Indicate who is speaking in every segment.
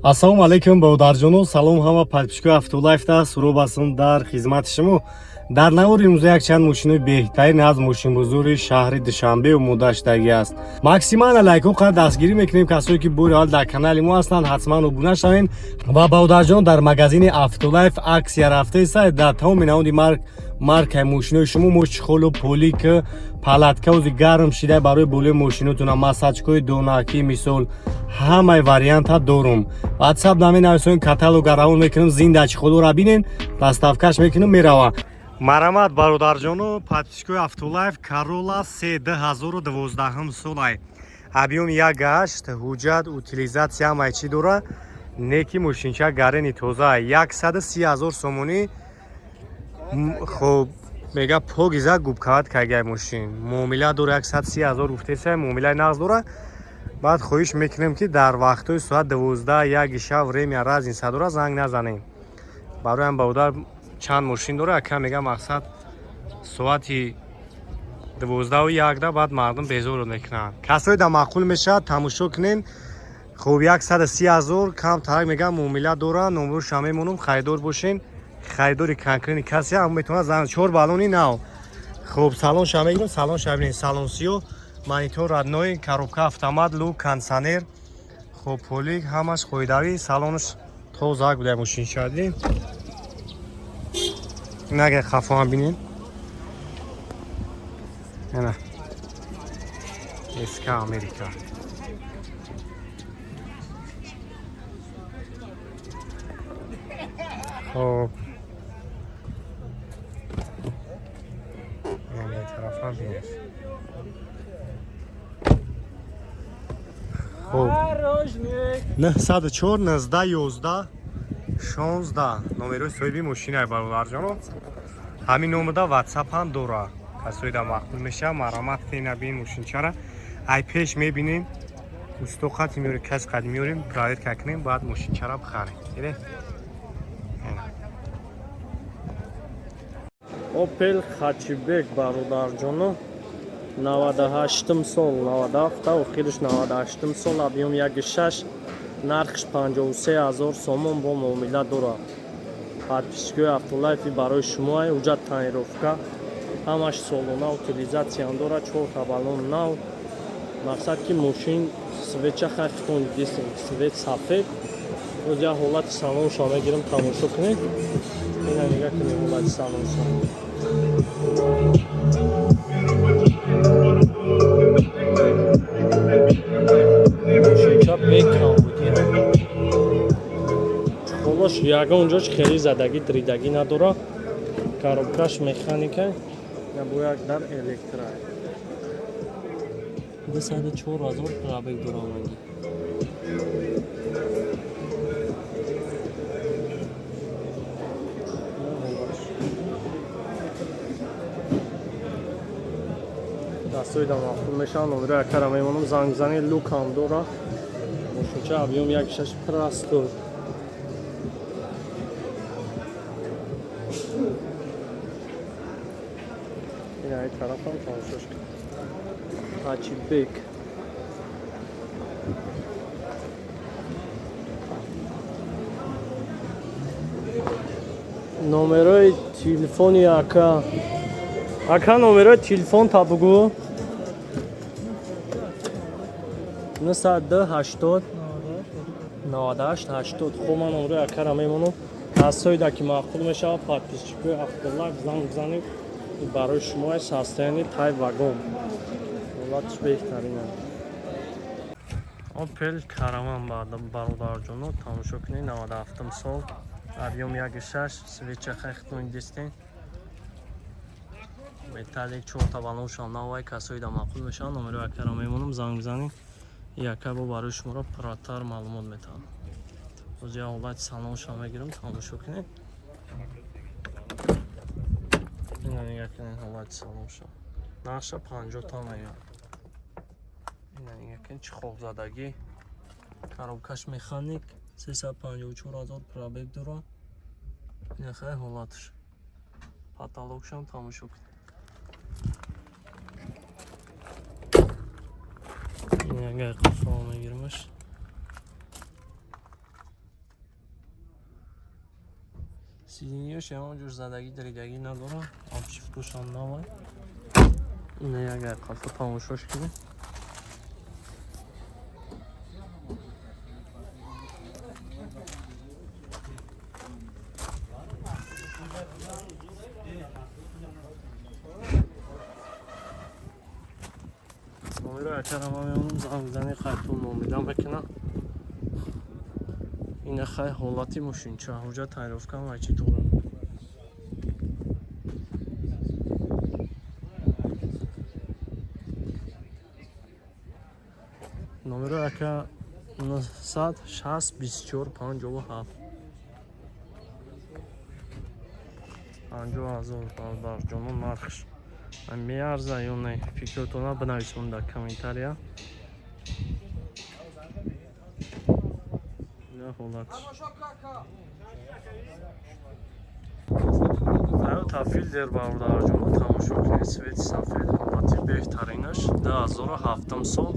Speaker 1: Ассалому алайкум, бародарҷоно, салом ҳама подписчикои Автолайфта, Суроб ҳастам дар хизмати шумо. Дар навори имрӯза якчанд мошинои беҳтарин аз мошинбозори шаҳри Душанбе омода шудагӣ аст. Максимально лайкҳо қадр дастгирӣ мекунем. Касое ки бори аввал дар канали мо ҳастанд, ҳатман обуна шавед. Ва бародарҷон, дар магазини Автолайф аксия рафтаиста. Дар тамоми намуди маркаи мошинои шумо мо чехолу, полик, палатка, ози гарм шида барои болои мошинотона, масачкои донакӣ, мисол, ҳамаи варианта дорум. Ватсап наменависонем, каталога равон мекунем, зинда чехолора бинен, доставкаш мекунем, мерава. Марамат, бародарҷону подписчикои Автолайф, Карола С 2012 солай, объёми 1,8, ҳуҷҷат, утилизация, ҳамаи чӣ дора. Неки мошинча гарени тоза, 130 ҳазор сомонӣ. Хоб, мега, погиза губкават кагай мошин, муомила дора. 130 ҳазор гуфтеса, муомилаи нағз дора. Баъд хоҳиш мекунем, ки дар вақтҳои соат 12, 1 шаб, время разница дора, занг назанем. Бароям бародар чанд мошин дора, ака мега, мақсад, соати 12-у 1-да баъд мардум безорро мекунанд. Касое да маъқул мешавад, тамошо кунен. Хуб, 130 ҳазор, кам тарак, мегам, муомила дора. Номроша мемонам, харидор бошен, харидори конкретный касе ҳам метавонад занг. Чор баллони нав. Хуб, салонша мегирам, салонша бинед, салон сиё, монитор родной, коробка автомат, люк, кондиционер, хуб, полик, ҳамаш қоидавӣ, салонаш тоза буда. Мошинша дидем, нага хафоам бинед, ана СК Америка. Хоб, тарафам бинед. Хоб, 904 19 11 16 номерои соҳиби мошинаи, бародарҷоно. Ҳамин номерда ватсап ҳам дора. Касои да маъқул мешава, марамат кунед, бин мошинчара. Ай пеш мебинем, усто қати меорем, кас қад меорем, проверка кунем, баъд мошинчара бихарем. Диде?
Speaker 2: Опел Хатчбек, бародарҷоно, 98 сол, 97, охириш 98 сол, объём 1,6, нархш 53 ҳазор сомон, бо муомила дорад. Подписчикои Автолайфи, барои шумо ҳуҷҷат, тонировка, ҳамаш солона, утилизатсияам дорад, чорта баллон нав. Мақсад ки мошин светча хахтон дидесем, свет сафед. Боз як ҳолати салонша мегирам, тамошо кунед. Ина нигаҳ кунед ҳолати салонша. Мошинча бекамбудия, чехолош ягон ҷош хеле задагӣ, дридагӣ надорад. Коробкаш механика, бо як дар электро, 204 ҳазор пробег дораманги. Дастҳои да маъқул мешаванд, номеро якара мемонам, занг бизанед. Люкам дора мошинча, объём 1,6, простой. Ина тарафам тамошош кун. Хатчбек. Номерои телефони ака. Ака, номерои телефон та бугу. 902 80 98 80. Хуб, ман номерои акара мемонам. Касоида ки маъқул мешавад, подписчикои Автолайф, занг бизанед. Барои шумо состояние тай вагон. Ҳолатш беҳтарин. Опел Караван, бародарҷоно, тамошо кунед, 97 сол, объём 1,6, свеча хахтон дистен, металлик, чорта баллоншам навай. Касоида маъқул мешаванд, номеро якара мемонам, занг бизанед. Яка бо барои шуморо пурратар маълумот метавам. Боз як ҳолати салонша мегирам, тамошо кунед. Ина нигаҳ кунед ҳолати салонша. Нархша 50 та меяд. Ина нигаҳ кунед, чехолзадагӣ, коробкаш механик, 354 ҳазор пробег дорад. Ина хай ҳолатш, потолокшам тамошо кунед. Ин агар қафо мегиримаш. Сиденьёш ягон ҷош задагӣ, даридагӣ надора. Обшивкошам навай. Ина як қафо тамошош кунед. Номеро акара ман мемонам, занг бизани, хайтон муомила мекунам. Ина хай ҳолати мошинча, ҳуҷҷат тайёровка ва чӣ дорам. Номеро ака 960 24 57 50 000, бародарҷоно, нархш меарза ё не, фикротона бинависон дар комментария. Ина ҳолатш. Toyota Fielder, бародарҷоно, тамошо кунед, цвети сафед, ҳолати беҳтаринаш, 2007 сол,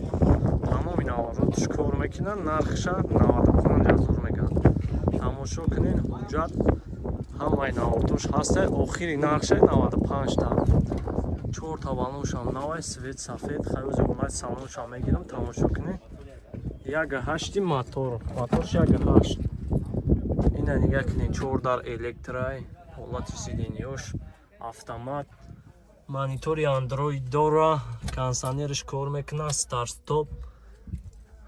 Speaker 2: тамоми наворотш кор мекунад, нархша 95 000 мегӯяд. Тамошо кунед, ҳуҷҷат ҳамаи наворотош ҳаста, охири нархша 95 та. Чорта баллоншам навай, цвет сафед, хаёзи омад салоншам мегирам, тамошо кунед. 1,8 мотор, моторш 1,8. Ина нигаҳ кунед, чор дар электрай, ҳолати сиденьёш, автомат, монитори Android дора, кондиционерш кор мекунад, старт стоп,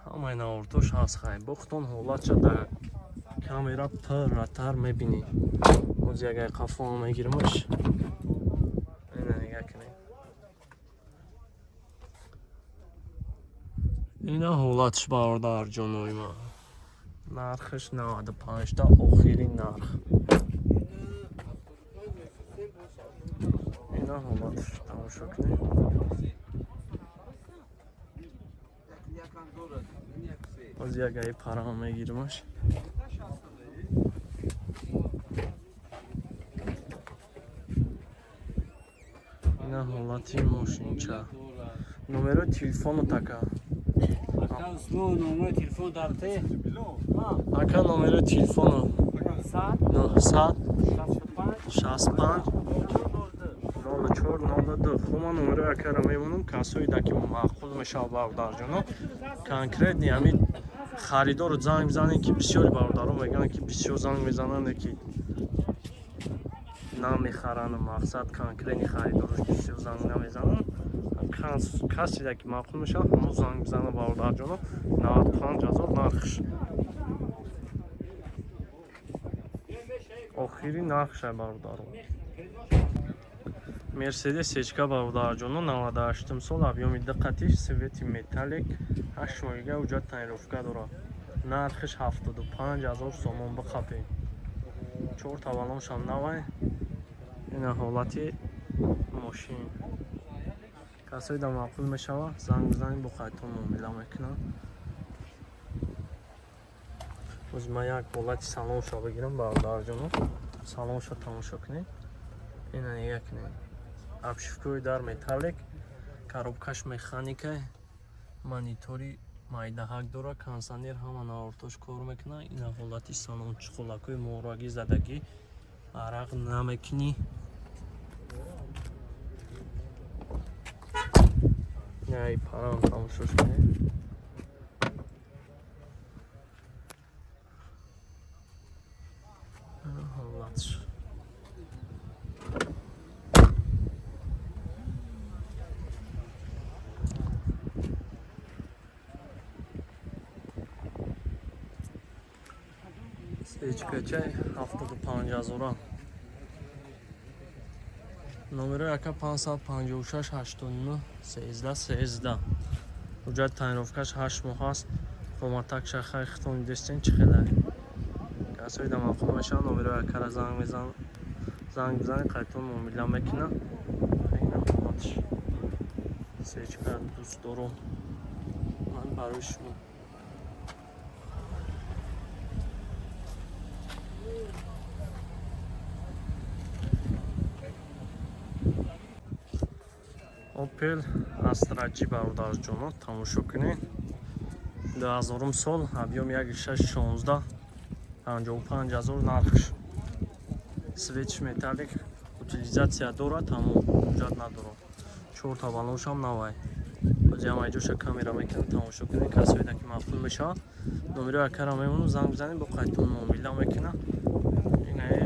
Speaker 2: ҳамаи наворотош ҳаст. Хай, бохтон ҳолатша дар камера пурратар мебинед. Боз як қафо мегиримаш. Ина нигаҳ кунед. Ина ҳолатш, бародарҷонои ман. Нархаш 95 та, охири нарх. Ина ҳолатш, тамошо кунед. Боз як гаи парама мегиримаш. Ина ҳолати мошинча. Номерои телефону така.
Speaker 3: Номер телефон дарте.
Speaker 2: Ака, номерои телефону. 900 65 04 02. Хуб, ман номерои акаро мемонам, касое да ки маъқул мешавад, бародарҷоно, конкретный ҳамин харидору занг бизанед, ки бисёри бародаро мегӯянд, ки бисёр занг мезананд, ки намехаранд. Мақсад, конкретный харидорош бисёр занг намезананд. Касе ки маъқул мешавад, ҳамон занг бизанад, бародарҷоно. 95 000 нархш, охири нархша, бародаро. Мерседес сечка, бародарҷоно, 98 сол, объёми диққатиш, цвети металлик, 8 моҳига, ҳуҷҷат тонировка дорад, нархиш 75 000 сомон, биқапе. Чорта баллоншам навай. Ина ҳолати мошин. Касое да маъқул мешавад, занг бизанед, бо қайтон муомила мекунад. Боз ман як ҳолати салонша бигирам, бародарҷоно, салонша тамошо кунед. Ина нигаҳ кунед, обшивкаи дар металлик, коробкаш механика, монитори майдаҳак дора, кондиционер, ҳама наворотош кор мекунад. Ина ҳолати салон, чуқулакҳои морагӣ задагӣ, арақ намекунӣ. Ай парам тамошош кунед. Ҳолатш. Сечкачай 75 ҳазора. Номерои ака 556 89 13 13. Ҳуҷҷати тонировкаш 8 моҳ аст. Қоматак шахай хитони дестен чӣ хелай. Касое да маъқул мешаванд, номерои акара занг мезан, занг бизанед, қайтон муомила мекунад. Ина ҳолатш. Сечка дӯст дорум. Ман барои шумо. Opel Astra G, бародарҷоно, тамошо кунед. 2000 сол, объём 1.6, 16, 55 000 нархш. Светш металлик, утилизация дорад, тамом, ҳуҷҷат надорад. Чорта баллоншам навай. Ҳозир ҳам айҷоша камера мекунам, тамошо кунед. Касоеда ки маъқул мешавад, номеро акара мемонам, занг бизанед, бо қайтон муомила мекунам. Инаe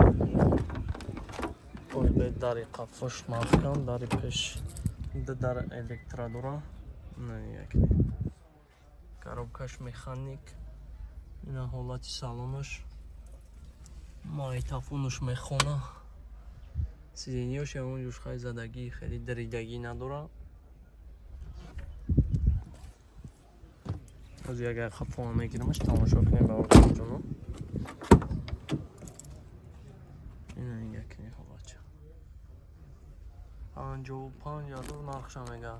Speaker 2: ой, дари қафош маҳкам, дари пеш дар электро дора. Як коробкаш механик. Ина ҳолати салонаш, магнитофонаш мехона, сиденьёш ягон ҷушхаи задагӣ, хеле даридагӣ надора. Ҳозир агар қафома мегирамаш, тамошо кунем, бародарҷоно. Ина якни ҳолатча, 55 000 нархша мега.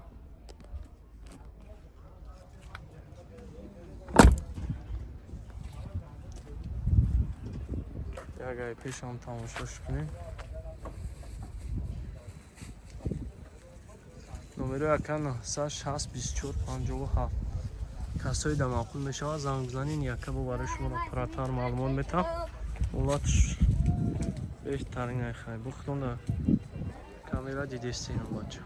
Speaker 2: Агар пешам тамошош кунем, номерои ака 960 24 57. Касои да маъқул мешавад, занг бизанед, яка бо барои шуморо пурратар маълумот метам. Ҳолатш беҳтарин айхай бухтонда камера дидестин, бача.